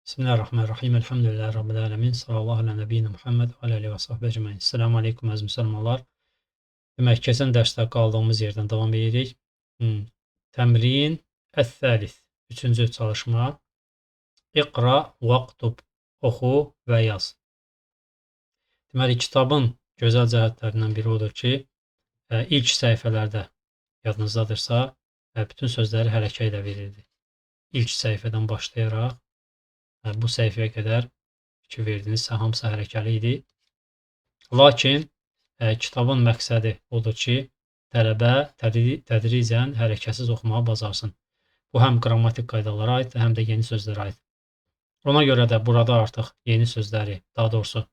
Bismillahirrahmanirrahim. Elhamdülillahi Rabbil alemin. Sallallahu ala nəbiyyina Muhammed və alə alihi və sahbihi ecmaîn. Selamun aleyküm əziz müsəlmanlar. Demək, keçən dərsdə qaldığımız yerdən davam edirik. Təmrin əs-səlis. Üçüncü çalışma. İqra vəqtub. Oxu və yaz. Deməli, kitabın gözəl cəhətlərindən biri odur ki, ilk səhifələrdə yadınızdadırsa, bütün sözləri hərəkə ilə verirdi. İlk səhifədən başlayaraq bu səhifəyə qədər ki verdinizsə, hamısı hərəkəli idi. Lakin kitabın məqsədi odur ki, tələbə tədricən hərəkəsiz oxumağı bacarsın. Bu həm qrammatik qaydalara aiddir, həm də yeni sözlərə aid. Ona görə də burada artıq yeni sözləri, daha doğrusu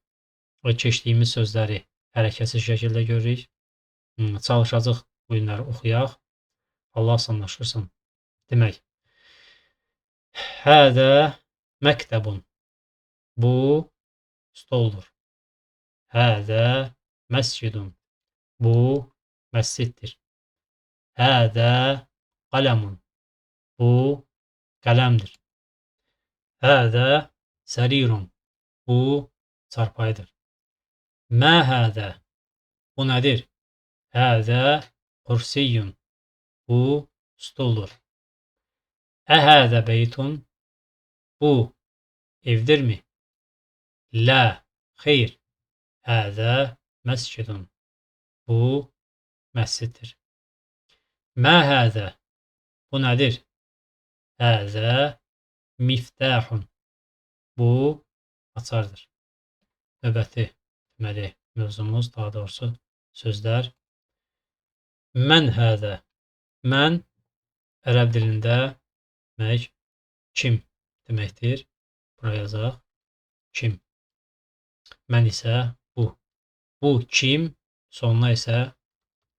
keçdiyimiz sözləri hərəkəsiz şəkildə görürük. Çalışacaq bu günləri oxuyaq. Allah asanlaşdırsın. Demək, hədə məktəbun. Bu stoldur. Hədə məscidun. Bu məsciddir. Hədə qələmun. Bu qələmdir. Hədə sərirun. Bu çarpayıdır. Mə hədə. Bu nədir? Hədə kursiyyun. Bu stuldur. Əhədə beytun. Bu evdirmi? Lə, xeyr. Hədə məscidun. Bu məsciddir. Mə hədə. Bu nədir? Hədə miftahun. Bu açardır. Növbəti deməli mövzumuz, daha doğrusu sözlər. Mən hədə. Mən ərəb dilində demək kim deməkdir. Bura yazaq. Kim. Mən isə bu. Bu kim? Sonuna isə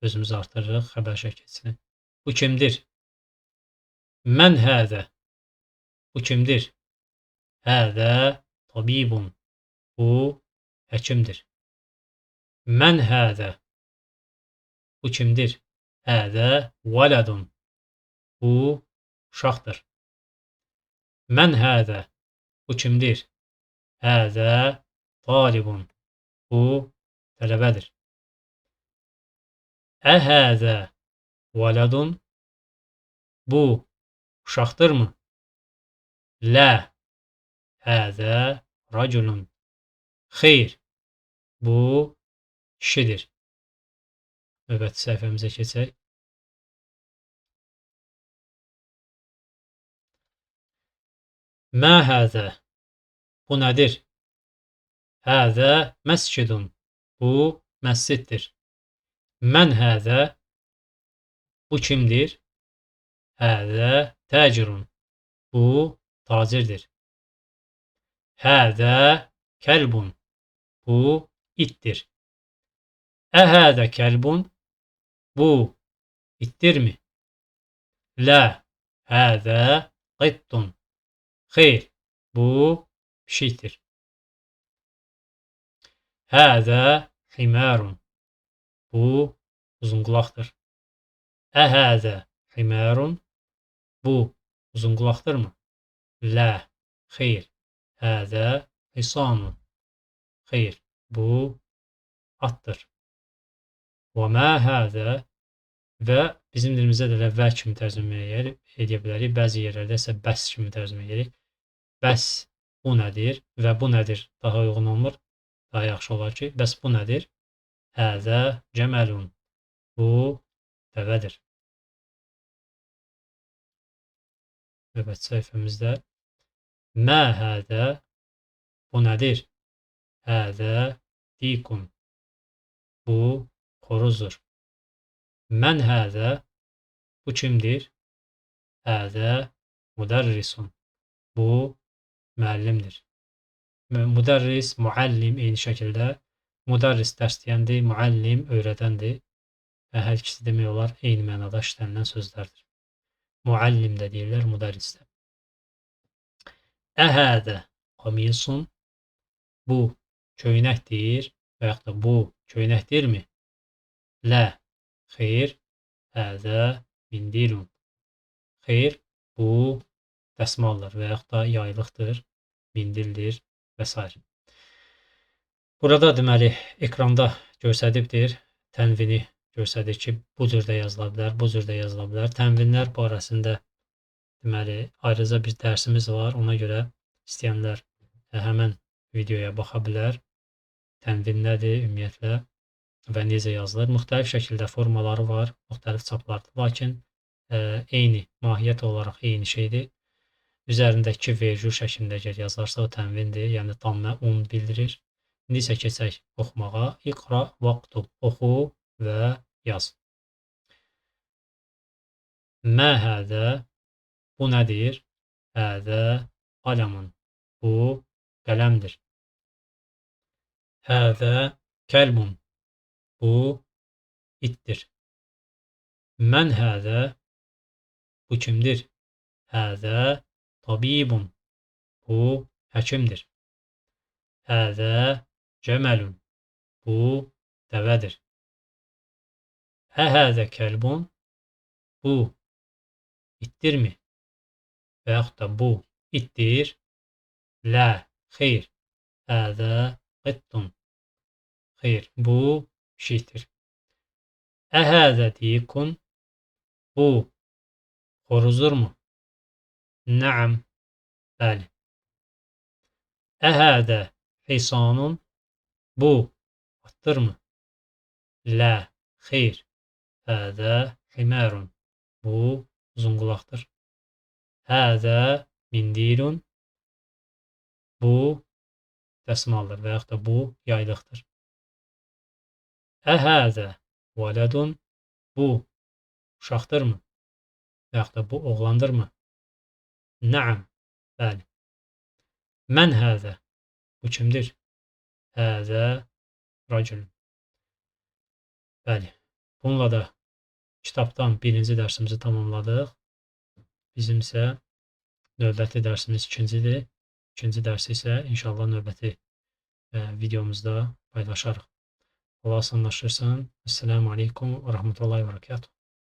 özümüz artırırıq xəbər şəkilçisini. Bu kimdir? Mən hədə. Bu kimdir? Hədə tabibun. Bu həkimdir. Mən hədə. Bu kimdir? Hədə vələdun. Bu uşaqdır. Mən hədə. Bu kimdir? Hədə talibun. Bu tələbədir. Əhədə vələdun. Bu uşaqdırmı? Lə. Hədə raculun. Xeyr. Bu kişidir. Növbəti səhifəmizə keçək. Mə hədə. Bu nədir? Hədə məscidun. Bu məsciddir. Mən hədə. Bu kimdir? Hədə təcirun. Bu tacirdir. Hədə kəlbun. Bu itdir. Əhədə kəlbun. Bu itdirmi? Lə. Hədə qittun. Xeyr, bu pişikdir. Hədə himarun. Bu uzunqulaqdır. Əhədə himarun. Bu uzunqulaqdırmı? Lə. Xeyr. Hədə hisanun. Xeyr, bu atdır. Və mə hədə və bizim dilimizdə də və kimi tərcümə edə bilərik. Bəzi yerlərdə isə bəs kimi tərcümə edirik. Bəs bu nədir və bu nədir daha uyğun olmur. Daha yaxşı olar ki, bəs bu nədir? Hədə cəməlun. Bu dəvədir. Növbəti səhifəmizdə mə hədə bu nədir? Hədə dikun. Bu xoruzdur. Mən hədə bu kimdir? Hədə müdərrisun. Bu müəllimdir. Müdərris, müəllim eyni şəkildə. Müdərris dərs deyəndir, müəllim öyrədəndir. Və hər ikisi demək olar eyni mənada işlənilən sözlərdir. Müəllim də deyirlər, müdərris də. Əhədə qamisun. Bu köynəkdir və yaxud da bu köynəkdirmi? Lə. Xeyr. Hədə mindirun. Xeyr, bu dəsmaldır və yaxud da yaylıqdır. mindildir və s. Burada deməli ekranda göstəribdir, tənvini göstərir ki, bu cür də yazıla bilər, bu cür də yazıla bilər. Tənvinlər barəsində deməli ayrıca bir dərsimiz var. Ona görə istəyənlər həmən videoya baxa bilər. Tənvin nədir ümumiyyətlə və necə yazılır. Müxtəlif şəkildə formaları var, müxtəlif çaplarda. Lakin eyni, mahiyyət olaraq eyni şeydir. Üzərindəki vergül şəklində əgər yazarsa o tənvindir, yəni dammə un bildirir. İndi isə keçək oxumağa. İqra vaqtub, oxu və yaz. Mə hədə, bu nədir? Hədə qələmun, bu qələmdir. Hədə kəlbun, bu itdir. Mən hədə, bu kimdir? Hədə tabibun, bu həkimdir. Hədə cəməlun, bu dəvədir. Əhədə kəlbun, bu itdirmi? Və yaxud da bu itdir. Lə, xeyr. Hədə qittun, xeyr, bu pişikdir. Əhədə dikun, bu xoruzdurmu? Nəam, bəli. Əhədə hisanun, bu atdırmı? Lə, xeyr. Hədə himarun, bu uzunqulaqdır. Hədə mindilun, bu dəsmaldır və yaxud da bu yaylıqdır. Əhədə vələdun, bu uşaqdırmı? Və yaxud da bu oğlandırmı? Nəam, bəli. Mən hədə, bu kimdir? Hədə racülün. Bəli, bununla da kitabdan birinci dərsimizi tamamladıq. Bizim isə növbəti dərsimiz ikincidir. İkinci dərsi isə inşallah növbəti videomuzda paylaşarıq. Allah asanlaşdırsın. Esselamu aleykum və rəhmətullahi və bərəkatuhu.